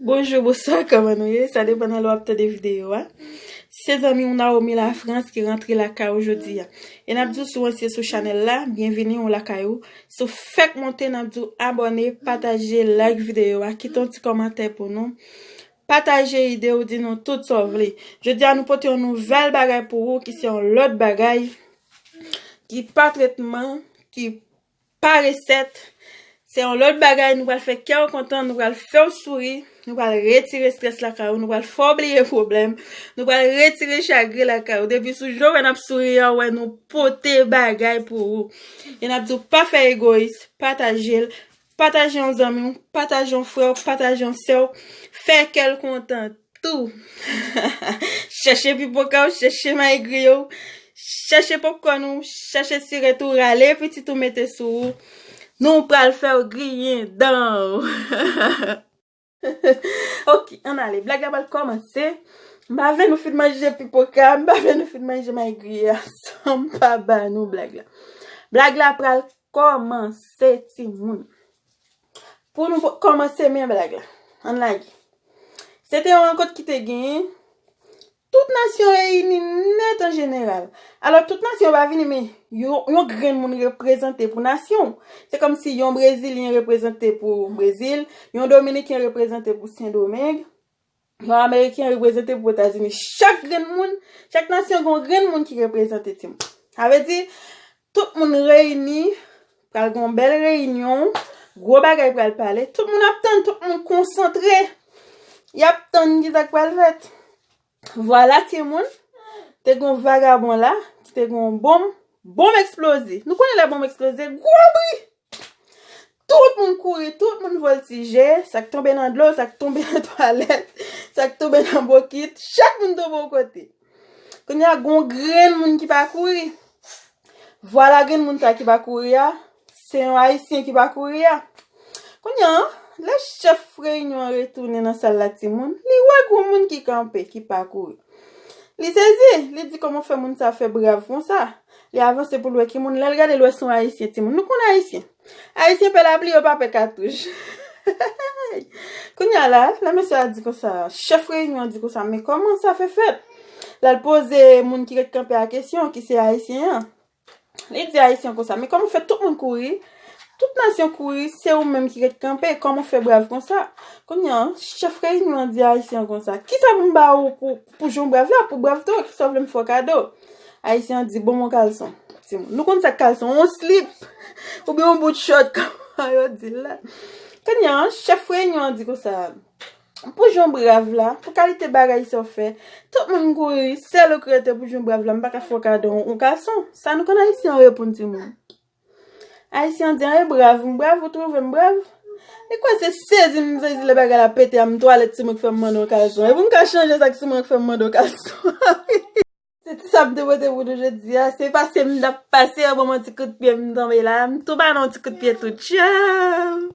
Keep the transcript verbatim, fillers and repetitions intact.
Bonjou, bonswa, kòman nou ye? Sa depann nan lè w ap tande videyo a. Se zanmi w Naomi Lafrans ki rantre lakay ou jodi a. E n ap di w, si w ansyen sou chanèl la, byenvini w lakay ou. Si w fèk monte, n ap di w abòne, pataje, like videyo a, kite yon ti kòmantè pou nou. Pataje ide w, di nou tout sa w vle. Jodi a, nou pote yon nouvèl bagay pou ou ki se yon lòt bagay, ki pa tretman, ki pa resèt. Se yon lòt bagay, nou pral fè kè w kontan, nou pral fè w souri, nou pral retire estrès lakay ou, nou pral fè w bliye pwoblèm, nou pral retire chagren lakay ou. Depi sou jan w wè n ap souri a, w wè nou pote bagay pou ou. E n ap di w pa fè egoyis, pataje l, pataje yon zanmi w, pataje yon frè w, pataje yon sè w, fè kè l kontan tou. Chèche pipoka w, chèche mayi griye w, chèche popkòn ou, chèche sirèt ou, rale pitit ou mete sou ou. Nou pral fè w griyen dan w. Ok, ann ale. Blag la pral kòmanse. M pa vle nou fin manje pipoka, m pa vle nou fin manje mayi griye a san m pa ba nou blag la. Blag la pral kòmanse, timoun. Pou nou po- kòmanse men blag la. Ann lage. Se te yon rankont ki te genyen. Tout nasyon reyini nèt an jeneral. Alò, tout nasyon pa vini, men yon, yon grenn moun reprezante pou nasyon. Se kòmsi yon Brezilyen reprezante pou Brezil, yon Dominiken reprezante pou Sendomeng, yon Ameriken reprezante pou Etazini. Chak grenn moun, chak nasyon gen yon grenn moun ki reprezante, timoun. Sa vle di, tout moun reyini, pral gen yon bèl reyinyon, gwo bagay pral pale, tout moun ap tann, tout moun konsantre. Y ap tann ki sa k pral fèt. Vwala, timoun, te gen yon vagabon la, ki te gen yon bonm, bonm eksploze. Nou konnen lè bonm eksploze, gwo bri! Tout moun kouri, tout moun vòltije, sa k tonbe nan dlo, sa k tonbe nan twalèt, sa k tonbe nan bokit, chak moun tonbe yon kote. Kounye a, gen yon grenn moun ki pa kouri. Vwala grenn moun sa ki pa kouri a, se yon Ayisyen ki pa kouri a. Kounye a, lè chèf reyinyon an retounen nan sal la, timoun, li wè gen yon moun ki kanpe, ki pa kouri. Li sezi, li di kòman fè moun sa fè brav konsa. Li avanse pou l wè ki moun, lè l gade l wè se yon Ayisyen, timoun. Nou konn Ayisyen. Ayisyen pè lapli, yo pa pè katouch. Kounye a la, lè mesye a di konsa, chèf reyinyon an di konsa, men kòman sa fè fèt? Lè l poze moun ki ret kanpe a kesyon, ki se Ayisyen an. Li di Ayisyen konsa, men kòman fè tout moun kouri? Tout nasyon kouri, se ou menm ki ret kanpe, kòman fè brav konsa? Kounye a, chèf reyinyon an di Ayisyen an konsa, kisa pou m ba ou pou, pou jan w brav la, pou brav tou, kisa w vle m fè w kado? Ayisyen an di, bon, yon kalson. Timoun, nou konn sa k kalson, yon slip, oubyen yon bout chòt, kòman yo di l la. Kounye a, chèf reyinyon an di konsa, pou jan w brav la, pou kalite bagay sa w fè, tout moun kouri, sèl ou k rete pou jan w brav la, m pa ka fè w kado yon, yon kalson. Sa nou konn Ayisyen an reponn, timoun. Ayisyen an di, an e brav, m brav, ou twouve m brav? Li kwè se sezi m sezi lè bagay la pete a, m twalèt timoun k fè m mande yon kalson. E pou m ka chanje sa k timoun k fè m mande yon kalson. Se ti sa m te pote pou nou jodi a. Se pase m t ap pase, yo ban m yon ti kout pye, m tonbe la. M tou ba nou yon ti kout pye tou. Tchaw!